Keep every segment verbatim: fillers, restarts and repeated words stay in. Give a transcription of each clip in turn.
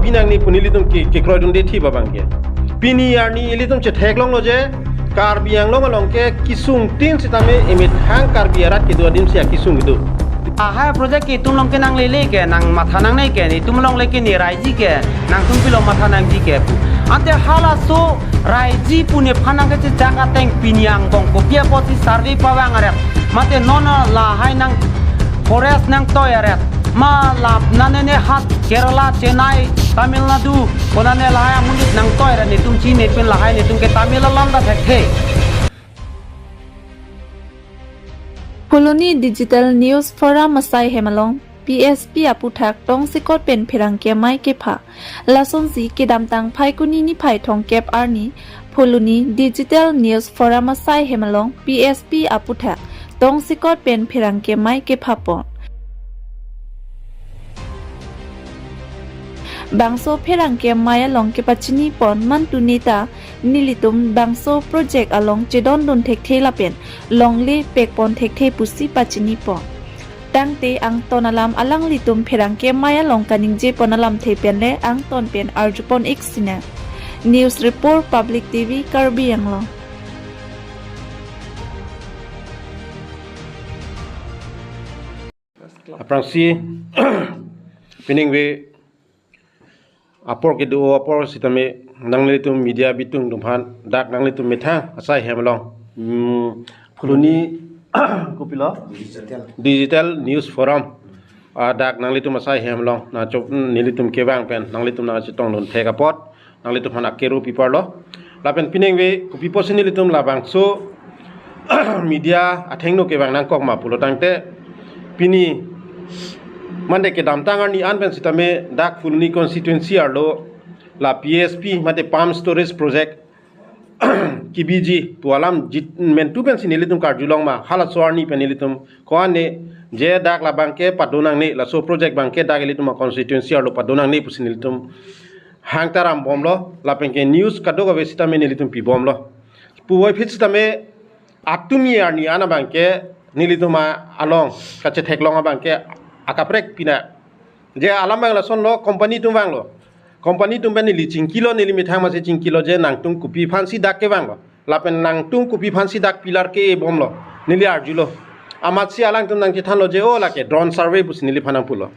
Pinang ni pu nelitum ke, kekroidunde thi abang ke. Pini arni ilitum chetheklonglo je, Karbi Anglong along ke kesung tin sitame emethang Karbi arat kedo adim si akesung kedo. Lahai project ke itum along ke nanglele ke, nangmatha nangne ke, itum along le ke ne raiji ke, nangtum pilo matha nangji ke pu. Ante halaso raiji pu nephan nangkechechak ateng pini angbong kopi apotsi survey pavang aret. Mate non lahai nang forest nangtoi aret. Ma lap nanene hat Kerala, Chennai, Tamil Nadu, konane lahai amonit nangtoi aret netum chinine pen lahai netum ke Tamil alam ta thekthe. Phuloni Digital News Forum asai hem along P S P aputhak tongsekot pen pherangke amei kepha. Lasonsi kedamtang Phaikuni niphai thomkep arni Phuloni Digital News Forum asai hem along P S P aputhak tongsekot pen pherangke amei kephapon. Bangso pherangke amei along kepachinipon mantu neta nelitum bangso project along chedondun thekthe lapen longle pekpon thekthe pusi pachinipon. Tangte angton alam alanglitum pherangke amei along kaningjepon alamthe pen le angton pen arjupon ik sinang. News Report, Public T V, Karbi Anglong. Aphrangsi pining ave apor kedo apor sitame nanglitum media bitung atum aphan dak nanglitum methang asai hem along, hmm, Phuloni kopilo? Digital. Digital News Forum. Ah, dak nanglitum asai hem along nangchok, hmm, nelitum kevang pen nanglitum nangchetongdun thek apot nanglitum aphan akeru piparlo. Lapen pining ave kopi apotsi nelitum labangso media athengno kevang nangkok ma pulo tangte, pini mande kedamtang arni an pen sitame dak Phuloni constituency arlo la P S P mate Pump Storage Project kebiji pu alam jit mentu pensi nelitum karjulong ma, halaso arni pen nelitum ko-an ne je dak labang ke pado nangne, laso project abang ke dak ilitum a-constituency arlo pado nangne pusi nelitum hangtaram bomlo, lapen ke news kadokave sitame nelitum pibomlo. Puvoiphit sitame atumi arni an abang ke nelitum along kachetheklong abang ke akaprek pina. Je alam abang lasonlo, company atum vanglo. Company atum pen neli chingkilo, neli methang masi chingkilo je nangtum kopi aphansi dak kevanglo. Lapen nangtum kopi aphansi dak pillar ke-e bomlo. Neli arjulo. Amatsi alangtum nangchethanlo je, o lake drone survey pusi neliphan nangpulo.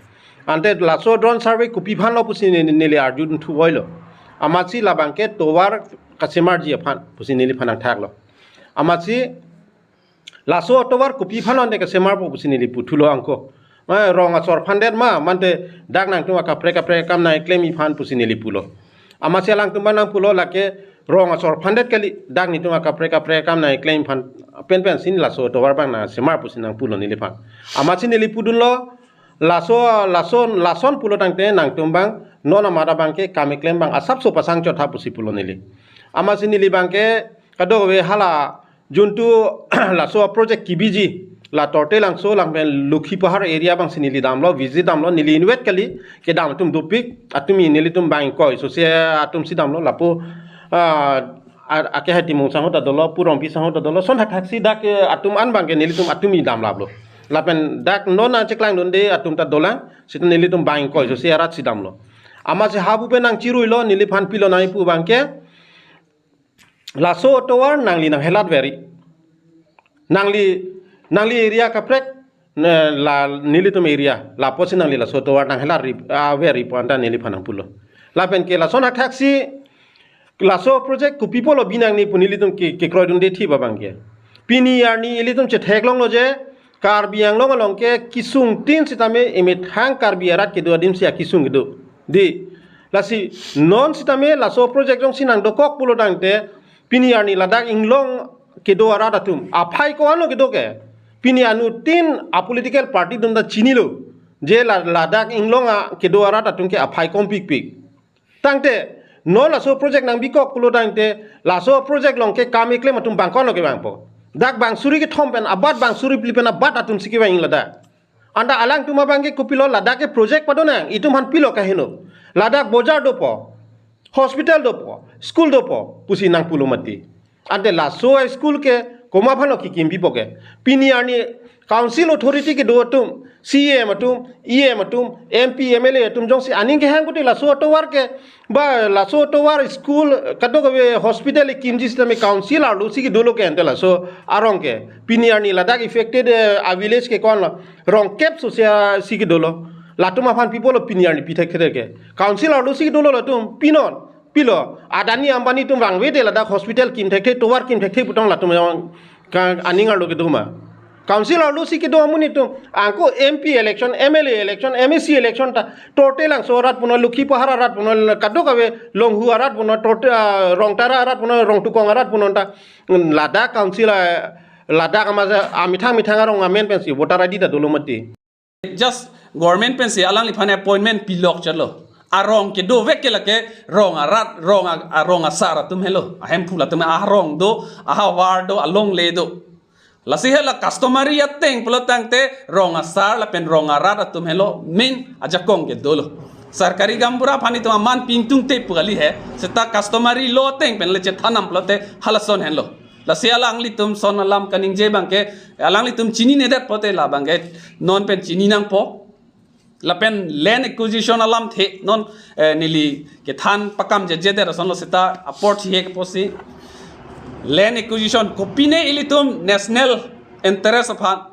Ante laso drone survey kopi aphanlo pusi ne-, neli arjudun thuvoilo. Amatsi labang ke tovar kasemarji aphan pusi neliphan nangthaklo. Amatsi laso tovar kopi aphan ante kasemarpo pusi neli puthulo angko. Ma rong asor aphan det ma, mante dak nangtum akaprek kaprek akam nangklem aphan pusi neli pulo. Amatsi alangtum abang nangpulo lake rong asor aphan det kali, dak netum akaprek kaprek akam nangklem aphan penpen si laso tovar abang nangsemar pusi nangpulo neliphan. Amatsi neli pudunlo, laso, lason, lason pulo tangte nangtum abang non amat abang ke kam keklem abang asapso pasang chotha pusi pulo neli. Amatsi neli abang ke kadokave hala juntu laso project kebiji la Tortelangso lapen Lokhipahar area abangsi neli damlo, visit damlo, neli inutvet kali, kedam atum dopik, atumi nelitum bang ingkoi sose atumsi damlo, lapu, ah, a-, ake Haitimung sangho ta dolo, Pu Rongpi sangho ta dolo, lason thakthak si dak, eh, atum an abang ke nelitum atumi damlaplo. Lapen dak non nangcheklangdunde atum ta dolang, seta nelitum bang ingkoi sose arat si damlo. Amatsi hapu pen nangchiruilo, neliphan pilo nangji pu abang ke, laso tovar nangli nanghelat veri. Nangli, nangli area kaprek, ne, la nelitum area, lapusi nangli laso tovar nanghelat ri, ah, veri pu anta neliphan nangpulo. Lapen ke lason thakthak si, laso project kopi apotlo bi nangne pu nelitum ke, kekroidunde thi abang ke. Pini arni ilitum chetheklonglo je, Karbi Anglong along ke kesung tin sitame emethang Karbi arat kedo adim si akesung kedo. Di, lasi non sitame laso project jongsi nangdokok pulo tangte, pini arni ladak inglong kedo arat atum aphai ko-anlo kedo ke. Pini anuttin a-political party atum ta chinilo je la, ladak inglong a kedo arat atum ke aphai kompikpik. Tangte, non laso project nangbikok pulo tangte, laso project along ke kam keklem atum bang ko-anlo kevangpo. Dak bang suri kethom pen abat, bang suri phli pen abat atumsi kevang ladak. Anta alangtum abang ke kopilo, ladak ke project padonang, itum aphan pilo kaheno. Ladak bojar dopo, hospital dopo, school dopo pusi nangpulo mati. Ante laso school ke komat aphanlo kekimpipo ke. Pini arni council authority kedo atum, C E M atum, E M atum, M P, M L A atum jongsi aning kehang pute laso atovar ke, ba laso atovar school, kadokave hospital kimji sitame council arlosi kedolo ke ante laso arong ke. Pini arni ladak affected, eh, a village ke konlo, rong kep so sia si kedolo. Latum aphan pi pulo pini arni pi thekthe ke. Council arlosi kedolo latum, pinon, pilo. Adani Ambani atum vangvede ladak hospital kim thekthe, tovar kim thekthe pu tong latum yang ka aning arlo kedo ma. Council arlosi kedo amonit atum, angko M P election, M L A election, M A C election ta, Tortilangso arat punon, Lokhipahar arat punon, kadokave Longhu arat punon, Torti-, ah, Rongtara arat punon, Rongtukong arat punon ta, ladak council, ah, ladak ama ja, amethang methang arong amen pensi voter I D ta dolo mati. Just government pensi alangliphan appointment pilok chalo. Arong kedovek ke lake rong arat, rong a-, arong asar atum helo. Ahemphu latum arong do, ahavar do, alongle do. Lasi hala customary ateng pulo tangte rong asar lapen rong arat atum helo main ajakong kedolo. Sarkari gaonbura aphan itum aman pingtung te pu kali he. Seta customary law ateng pen le chethanam pulote halason helo. Lasi alanglitum son alam kaningje abangke, alanglitum chininedet pote la abangke non pen chini nangpo. Lapen land acquisition alamthe non, eh, neli kethan pakam jejedet asonlo seta apor thihek apotsi. Land acquisition kopine ilitum national interest aphan,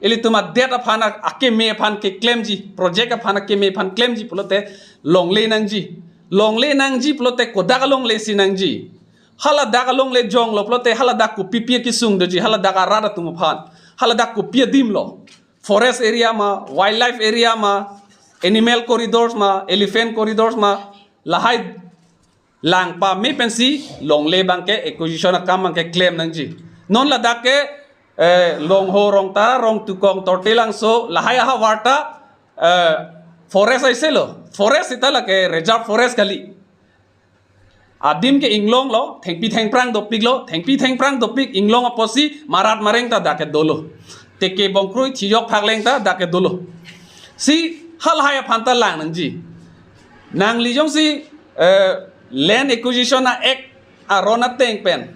ilitum adet aphan a-, akeme aphan keklemji, project aphan akeme aphan klemji pulote longle nangji. Longle nangji pulote kodak alongle si nangji. Haladak alongle jonglo pulote haladak kopipi akesung doji, haladak arat atum aphan. Haladak kopi adim lo. Forest area ma, wildlife area ma, animal corridors ma, elephant corridors ma, lahai lang pame pensi longle abangke acquisition akam abangke klem nangji. Non ladak ke, eh, Longhu, Rongtara, Rongtukong, Tortilangso, lahai ahavar ta, eh, forest aise lo. Forest seta lake reserve forest kali. Adim ke inglong lo, thengpi thengphrang dopik lo, thengpi thengphrang dopik inglong apotsi marat mareng ta dak ke dolo. Teke bongkrui thijok phakleng ta dak ke dolo. Si halahai aphan ta lang nangji. Nangli jongsi, eh, Land Acquisition Act aron ateng pen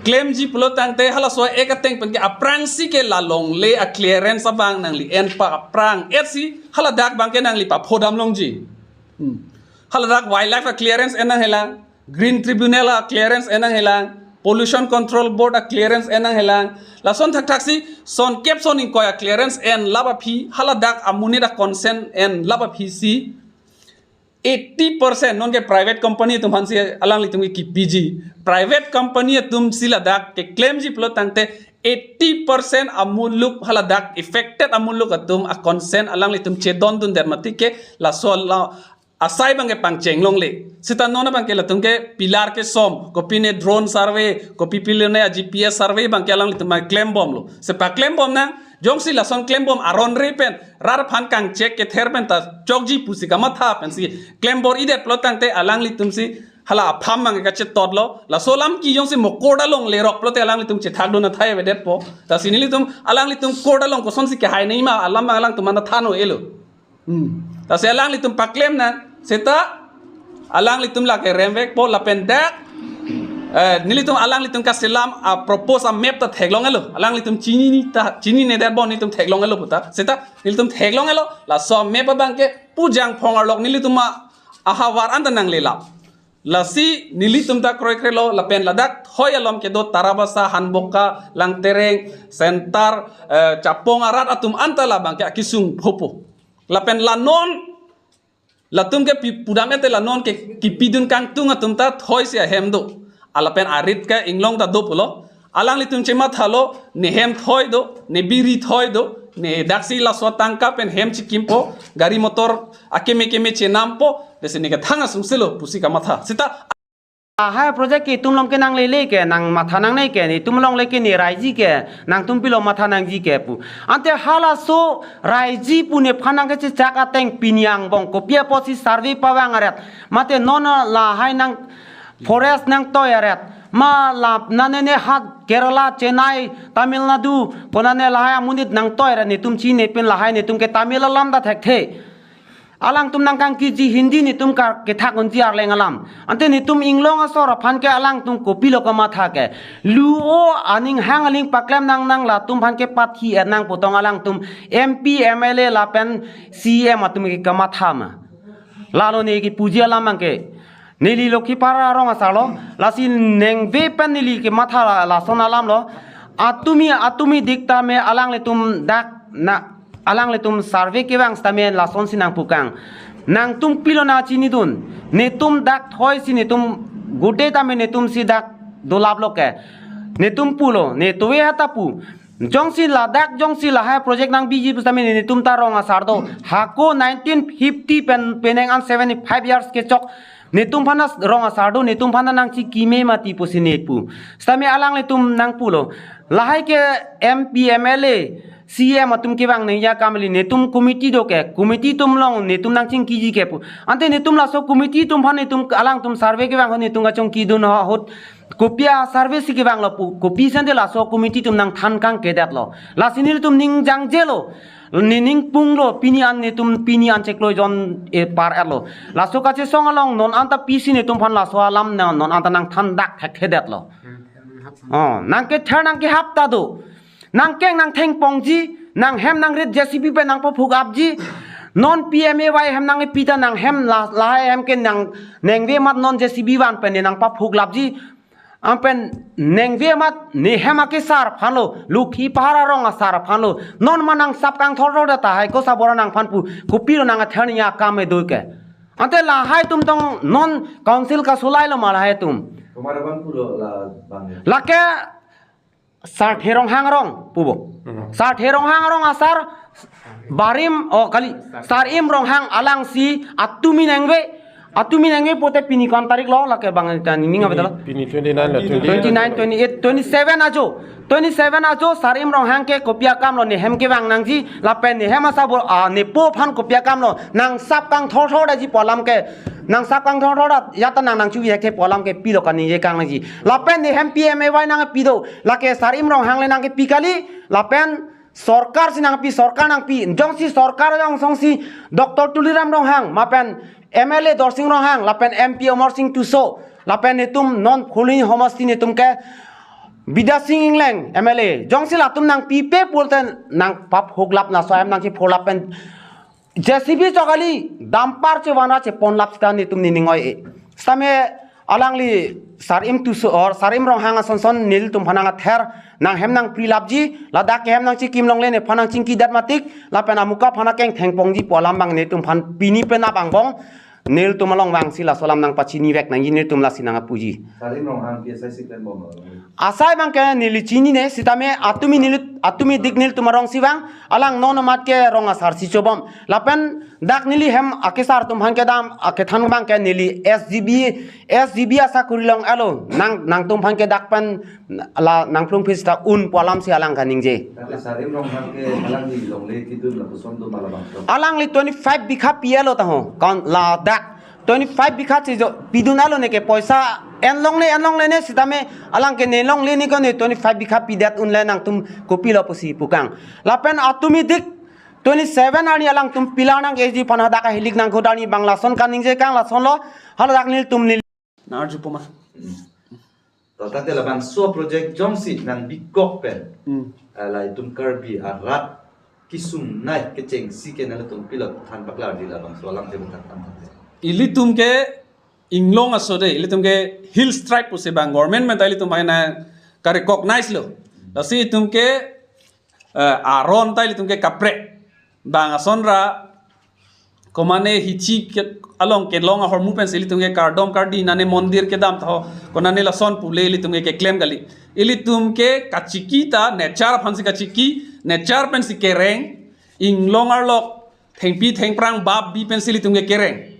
klemji pulo tangte halaso act ateng pen ke aphrangsi ke la longle a clearance abang nangli en pa aphrang etsi haladak abangke nangli paphodam longji. Hmm. Haladak wildlife a clearance en nanghelang, Green Tribunal a clearance en nanghelang, Pollution Control Board a clearance en nanghelang. Lason thakthaksi son kep son ingkoi a clearance en lap aphi, haladak amonit a consent en lap aphi si eighty percent non ke private company atum aphansi alanglitum ke kipiji. Private company atumsi ladak keklemji pulo tangte eighty percent amuluk haladak affected amuluk atum a consent alanglitum chedondundet mati ke laso la asai abangke pangcheng longle. Seta non abangke latum ke pillar kesom, kopine drone survey, kopi pilone a G P S survey abangke alanglitum ma klembomlo. Sepaklembom nang, jongsi lason klembom aron re pen, rat aphan kangchek kether pen ta chokji pusi kamatha pensi klembor-idet pulo tangte alanglitumsi hala apham abangke kachetotlo. Laso alam ke jongsi mo court along lerok pulote alanglitum chethakdun athai avedetpo. Lasi nelitum alanglitum court along kosonsi kehai nangji ma alam alangtum mana than-o-elo. Hmm. Lasi alanglitum paklem nang, seta alanglitum lake remvekpo lapen dak, eh, nelitum alanglitum kaselam a propose a map ta theklong-elo. Alanglitum chinine ta, chinine det bon nelitum theklong-elo puta. Seta nelitum theklong-elo, laso map abangke pu Jangphong arlok nelitum a ahavar anta nanglelap. Lasi nelitum ta kroikre lo lapen ladak thoi alom kedo Tarabasa, Hanboka, Langtereng, Center, eh, Chapong arat atum anta labangke akesung phopo. Lapen la non, latum ke pi-, pudam ete la non ke kipidun kangtung atum ta thoisi ahem do. A lapen arit ke inglong ta do pulo. Alanglitum chemathalo, ne hem thoi do, ne biri thoi do, ne daksi laso atangka pen hem chikimpo, gari motor akeme keme chenampo, lasi ne kethang asungselo pusi kamatha. Seta lahai project ke itum along ke nanglele ke, nangmatha nangne ke, itum along le ke ne raiji ke, nangtum pilo matha nangji ke pu. Ante halaso raiji pu nephan nangkechechak ateng pini angbong kopi apotsi survey pavang aret. Mate non lahai nang forest nangtoi aret. Ma la nane ne hat Kerala, Chennai, Tamil Nadu, konane lahai amonit nangtoi aret, netum chinine pen lahai netum ke Tamil alam ta thekthe. Alangtum nangkangkiji Hindi netum kar kethak unji arleng alam. Ante netum inglong asor aphan ke alangtum kopilo kamatha ke. Lu-o aning hang aling paklem nangnang latum aphan ke pathi ernang putong alangtum M P, M L A lapen C M atum ke kamatha ma. Lalo ne kipuji alam abang ke. Neli Lokhipara rong asarlo, lasi nengve pen neli kematha la-, lason alamlo. Atumi, atumi dik tame alanglitum dak na, alanglitum survey kevang sitame lasonsi nangpukang. Nangtum pilo nangchinidun. Netum dak thoisi netum gode tame netumsi dak dolaplo ke. Netum pulo, ne tove hata pu. Jongsi ladak, jongsi lahai project nangbiji pusitame netum ta rong asar do. Hako nineteen fifty pen penang an seventy-five years kechok. Netum aphan ta rong asar do, netum aphan ta nangchikime mati pusi nepu. Sitame alanglitum nangpulo. Lahai ke M P, M L A, C M atum kevang nangji akam kali, netum committee do ke, committee atum along netum nangchingkiji ke pu. Ante netum laso committee atum aphan netum alangtum survey kevang ahut netum kachongkidun ahut. Kopi asurvey si kevanglo pu, kopi sende laso committee atum nangthan kangkedetlo. Lasi nelitum ning jangjelo. Ne ning punglo, pini an netum, pini an chiklo jon e par erlo. Laso kachesong along non anta pisi netum aphan laso alam na, non anta nangthan dak thekthedetlo. Oh, nangkether nangkehap ta do. Nangkeng nangthengpongji, nanghem nangrit J C B pen nangpaphuk apji. Non P M A Y hem nangpi ta nanghem la, lahai hem ke nang nengve amat non J C B van pen ne nangpaphuk lapji. Anpen nengve amat nehem akesar aphanlo, Lokhipara rong asar aphanlo. Non ma nangsap kangthorthor ta tahai ko sabora nangphan pu, kopilo nang atharni akam e do ke. Ante lahai atum tong non council kasolailo ma lahai atum. Komat abang pulo la abang ya. Lake Sarthe Ronghang arong pubo. Hmm. Sarthe Ronghang arong asar Barim, oh kali, Sarim Ronghang alangsi atumi nengve, atumi nengve pote pini kon tarik lo, lake bang ta ning apa lo? Pini twenty-nine lo, twenty-eight. Twenty-nine, twenty-eight, twenty-seven ajo. Twenty-seven ajo Sarim Ronghang ke kopi akam lo, nehem kevang nangji, lapen nehem asabor, ah, nepo aphan kopi akam lo, nangsap kangthorthor daji pu alam ke, nangsap kangthorthor da, ya ta nang nangchuvi ke pu alam ke pilo kaningje kang nangji. Lapen nehem P M A Y nangpi do, lake Sarim Ronghang le nangkepi kali, lapen sorkar si nangpi, sorkar nangpi. Jongsi sorkar jongsongsi Doctor Tuliram Ronghang, mapen M L A Dorsing Ronghang, lapen M P Amarsing Tisso, lapen netum non Phuloni homosti netum ke Bidya Sing Engleng M L A. Jongsi latum nangpipe pulote nangpaphuklap, laso ahem nangchiphuklap pen J C B chok kali, dumper chevanra cheponlap sita netum nening oi-e. Sitame alangli Sarim Tisso or Sarim Ronghang asonson nelitum aphan nang ather, nanghem nangprilapji, ladak kehem nangchikim longle nephan nangchingkidat matik, lapen amuka aphan akeng thengpongji pu alam abang netum aphan pini penap angbong, nelitum along vangsi laso alam nangpachinivek nangji, netum lasi nangpuji. Sarim Ronghang P S I si klembom lo. Asai abang ke neli chinine, sitame atumi neli, atumi dik nelitum arongsi vang, alang non amat ke rong asar si chobom. Lapen dak neli hem akesar atum aphan kedam, akethan abang ke neli S G B, S G B asakori long elo, nang, nangtum aphan ke dak pen la nangplung pista un pu alam si alang kaningje. Tapi Sarim Ronghang ke alangli longle kidun lapuson do ma labangso. Alangli twenty-five bigha pilo taho, kon ladak. Twenty-five bigha si jo pidun alo neke poisa en longle, en longle ne sitame alang ke ne longle ne ko ne twenty-five bigha pidet unle nangtum kopilo pusi pukang. Lapen atumi dik twenty-seven arni alangtum pilar nang H D aphan hadak ahilik nangkok arni abang lason kaningje kang lasonlo, haladak nelitum neli. Nang arju poma. Hmm. To tangte labangso project jongsi nangbikok pen. Hmm. Eh, la itum Karbi arat kesungnei kechengsi ke nanglitum pilo than paklarji labangso alam je bukan than than. Ilitum ke inglong aso de, ilitum ke Hills Tribe pusi abang government pen ta ilitum aina ka-recognize lo. Lasi itum ke, eh, aron ta ilitum ke kaprek. Bang asonra, komane hithi ke, along kelong ahormu pensi ilitum ke kardom kardi nane mondir kedam taho, konane lason pule ilitum ke keklem kali. Ilitum ke kachiki ta nature aphansi kachiki, nature pensi kereng, inglong arlok, thengpi thengphrang bap bi pensi ilitum ke kereng.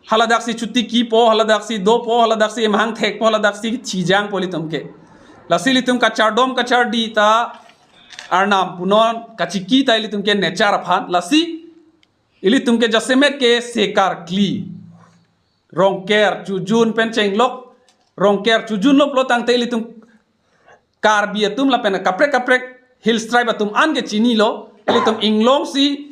Haladaksi chuti kipo, haladaksi dopo, haladaksi emahang thekpo, haladaksi chijangpo ilitum ke. Lasi ilitum kachardom kachardi ta arnam punon kachiki ta ilitum ke nature aphan. Lasi ilitum ke jasemet ke se karkli. Rongker chujun pen chenglok, rongker chujunlo pulo tangte ilitum Karbi atum lapen kaprek kaprek Hills Tribe atum an ke chinilo, ilitum inglongsi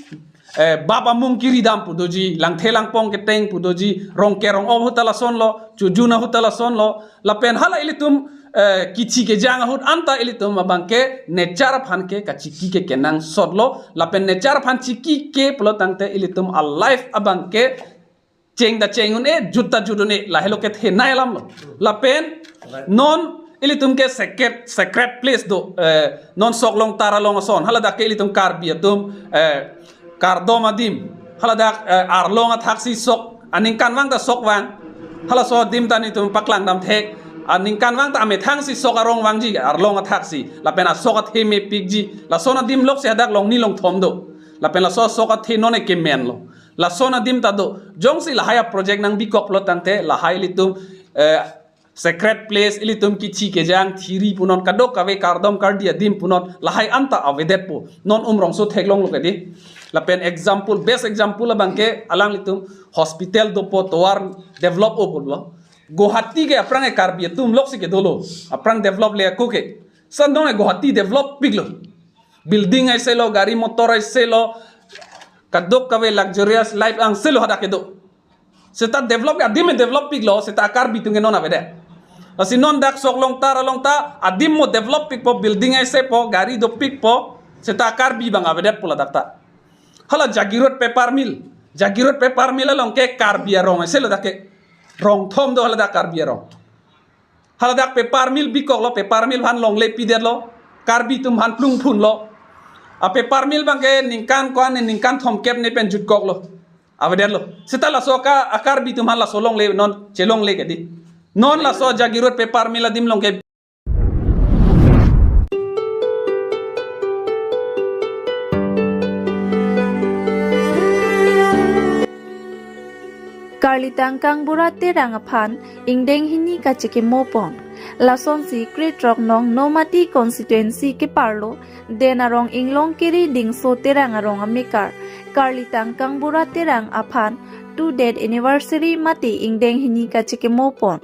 eh, bap amung kiri dam pu doji, langthe langpong keteng pu doji, rong kerong om ahut ta lasonlo, chojun ahut ta lasonlo, lapen hala ilitum, eh, kichi kejang ahut anta ilitum abangke nature aphan ke kachiki ke kenangsotlo, lapen nature aphan chiki ke pulo tangte ilitum a life abangke cheng ta cheng un-e, jut ta jut un-e, lahelo kethenei alamlo. Lapen non ilitum ke sacred, sacred place do, eh, non sok long tar along ason, haladak ke ilitum Karbi atum, eh, kardom adim, haladak, eh, arlong athaksi sok, aningkanvang ta sok vang, halaso adim ta nelitum paklang damthek, aningkanvang ta amethangsi sok arong vangji, arlong athaksi, lapen asok athe mepikji, lason adim loksi hadak Longni Longthom do, lapen laso asok athe non ekemenlo. Lason adim ta do. Jongsi lahai a project nangbikok pulo tangte, lahai ilitum, eh, sacred place, ilitum kichi kejang thiri punon, kadokave kardom kardi adim punon, lahai anta avedetpo. Non Umrongso theklonglo kedi. Lapen example, best example abangke alanglitum hospital dopo tovar develop-o pulo. Guwahati ke aphrang e Karbi atum loksi kedolo. Aphrang develop le ako ke. Sandong e Guwahati develop piklo. Building aiselo, gari motor aiselo, kadokave luxurious life angselo hadak kedo. Seta develop ke adim develop piklo, seta Karbi atum ke non avedet. Lasi non dak sok long tar along ta adim mo develop pikpo, building aisepo, gari dopikpo, seta Karbi abang avedetpo ladak ta. Hala Jagiroad paper mill, Jagiroad paper mill along ke Karbi arong aiselo dak ke. Rong thom do haladak Karbi arong. Haladak paper mill bikoklo, paper mill aphan longle pidetlo, Karbi atum aphan plungphunlo. A paper mill abangke ningkan ko-an ne ningkan thomkep ne pen jutkoklo. Avedetlo. Seta laso ka a Karbi atum aphan laso longle non chelongle kedi. Non laso Jagiroad paper mill adim along ke Karlitang Kangbura Terang aphan ingdeng hini kachekimo pon. Lasonsi krethrok nong Nomati constituency keparlo Den Arong Inglong Kiri Dingso Terang arong amekar Karlitang Kangbura Terang aphan two death anniversary mate ingdeng hini kachekimo pon.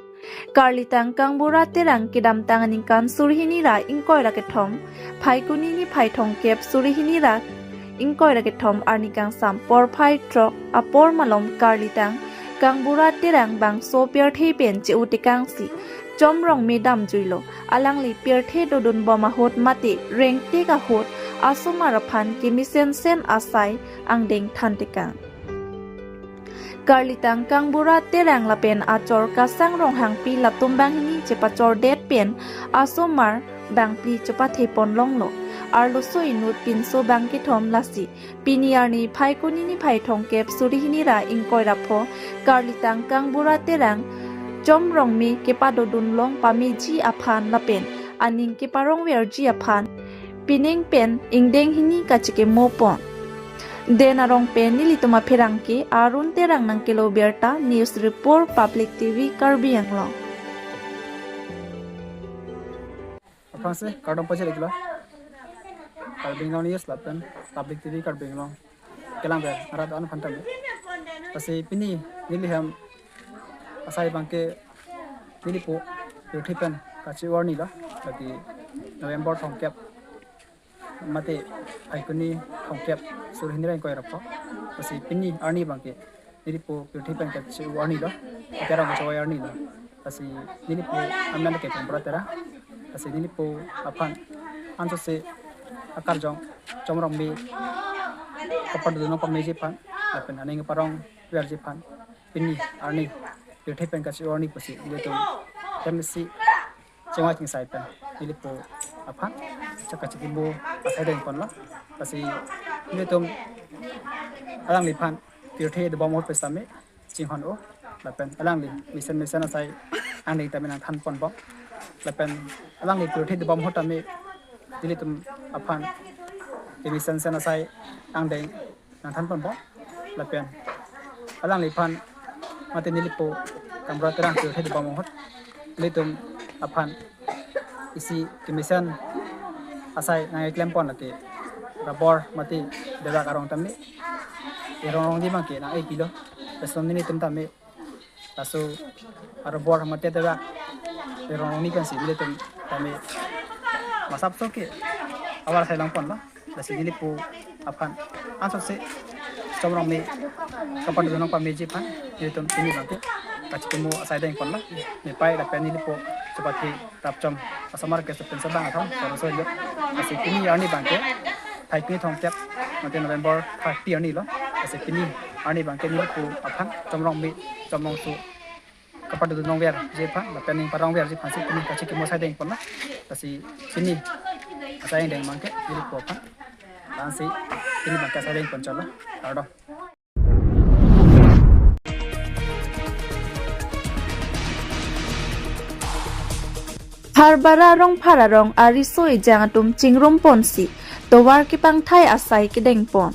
Karlitang Kangbura Terang kedamtang aningkan suri hini ra ingkoi ra kethom, Phaikuni niphai thomkep suri hini ra ingkoi ra kethom arni kangsam porphai throk apor malom Karlitang Kangbura Terang bangso pirthe pen che-o tekangsi Chomrongme damjuilo. Alangli pirthe dodunbom ahut mate rengtik ahut asomar aphan kemesen sen asai angdeng than tekang. Karlitang Kangbura Terang lapen achor Kasang Ronghangpi latum banghini chepachordet pen asomar bangphli chepathe pon longlo. Arloso inut pinso bang kethom lasi pini arni Phaikuni niphai thomkep suri hini ra ingkoi ra pho Karlitang Kangbura Terang Chomrongme kepadodun long pameji aphan lapen aning keparong verji aphan pining pen ingdeng hini kachekimo pon. Den Arong pen nelitum apherangke Arun Terang nangkelo birta, news report Public T V Karbi Anglong. Aphrangsi kardom pajir iklo. Karbi Anglong News lapen Public T V Karbi Anglong kelang ber arat an phantam. Lasi pini neli hem asai abangke nelipo pirthe pen kache-o arni lo, lagi November thomkep mate Phaikuni thomkep suri hini ra ingkoi ra pho. Lasi pini arni abangke nelipo pirthe pen kache-o arni lo, ate arong kachevoi arni lo. Lasi nelipo amen ke Kangbura Terang. Lasi nelipo aphan ansose akarjong Chomrongme kapadodun long pameji aphan lapen aning keparong verji aphan pini arni pirthe pen kache-o arni pusi nelitum kemsi chingvai chingsai pen nelipo aphan chakachikimo asai deng ponlo. Lasi nelitum alangliphan pirthe dobom ahut pusitame chinghon-o lapen alangli mesen mesen asai angdeng tame nangthan ponbom lapen alangli pirthe dobom ahut tame nelitum aphan kemesen sen asai angdeng nangthan ponbom lapen alangliphan mate nelipo Kangbura Terang pirthe dobom ahut nelitum aphan isi kemesen asai nangkeklem pon lake rubber mate debak arong tame erong rong di abangke nang-e pilo. Lason nelitum tame laso arubor mate debak erong rong ni pensi nelitum tame masap so ke avar sai lang ponlo. Lasi nelipo aphan ansose Chomrong me kapatu dunong pameji aphan, nelitum pini abangke kachikimo asai dengponlo. Nepai lapen nelipo chepathe rapchom asomar ke sepen sabang athong soroso jo. Lasi pini arni abangke, Phaikuni thomkep, mate November thirty arni lo. Lasi pini arni abangke nelipo aphan Chomrong me, Chomrong su kapatu dunong verji aphan lapen ning parong verji aphansi pini kachikimo asai dengponlo. Lasi pini asai deng abangke nelipo aphan. Lasi pini abangke asai dengpon chotlo. Kardom. Harbara Rongphar arong ariso ejang atum chingrumponsi tovar kepangthai asai kedengpon.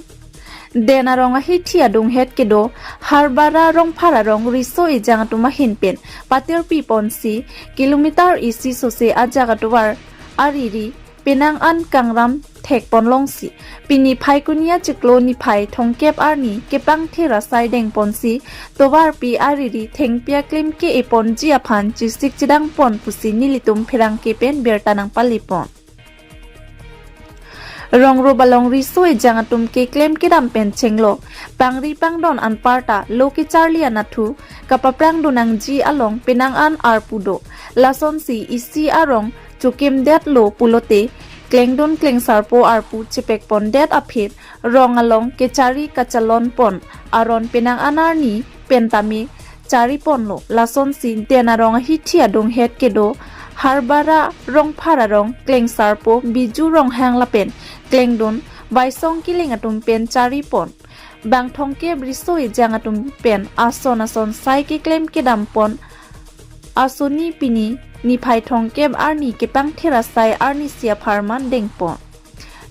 Den arong ahithi adunghet kedo Harbara Rongphar arong riso ejang atum ahin pen patirpiponsi kilometer isi sose ajak atovar ariri penang an kangram thekpon longsi, pini Phaikuni achiklo niphai thomkep arni kepangthir asai dengponsi tovarpi ariri thengpi aklem ke-eponji aphan chisik chidangpon pusi nelitum pherangke pen birta nangpalepon. Rong rup along riso ejang atum keklem kedam pen chenglo, pangri pangdon anparta lo kecharli anatthu kapaprang dun nangji along penang an arpu do. Lasonsi isi arong chokimdetlo pulote klengdun klengsarpo arpu chepekpondet aphi rong along kechari kachalonpon aron penang an arni pen tame chariponlo. Lasonsi den arong ahithi adunghet kedo Harbara Rongphar arong klengsarpo Biju Ronghang lapen klengdun Baisong Killing atum pen charipon. Bang thomkep riso ejang atum pen ason ason sai keklem kedampon asonsi pini niphai thomkep arni kepangthir asai arnisi apharman dengpon.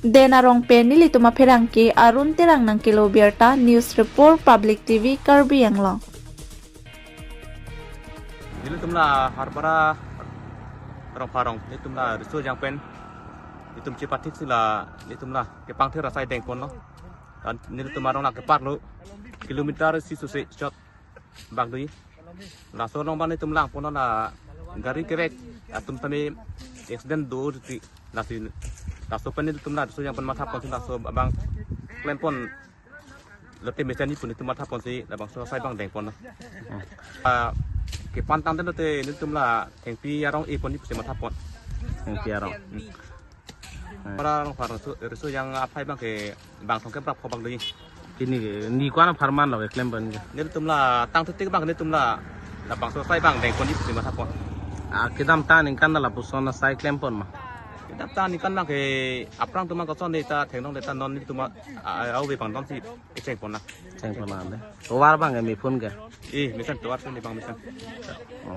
Den arong pen nelitum apherangke Arun Terang nangkelo birta, News Report, Public T V, Karbi Anglong. Nelitum la Harbara Rongphar arong, nelitum la riso ejang pen, nelitum chepathiksi la, nelitum la kepangthir asai dengponlo. Dan nelitum arong la kepar lo, kilometer isi sose chot bak do. Laso along abang nelitum langponlo la gari kerek atum tame accident do titi. Lasi laso pen nelitum la riso ejang pen mathaponsi laso abang klempon lote mesen ni pu nelitum mathaponsi labangso asai abang dengponlo. Ah, kepantangdet lote nelitum la thengpi arong epon ni pusi mathapon. Thengpi arong. Hmm. Harbara Rongphar riso, riso ejang aphai abangke bang thomkep rapho bak do. Pini ke ni ko-an apharman lo keklempon ke? Nelitum la tang titik abang nelitum la labangso asai abang dengpon ni pusi mathapon. Ah, kedamtang aningkan lapuson asai klempon ma? Kedamtang aningkan abangke aphrang atum koson neta theklongle ta non nelitum a, a, ave pangdamsi chengponlo. Chengponlo de. Tovar abangke mephun ke? Eh, mesen tovar pen abang mesen. Oh.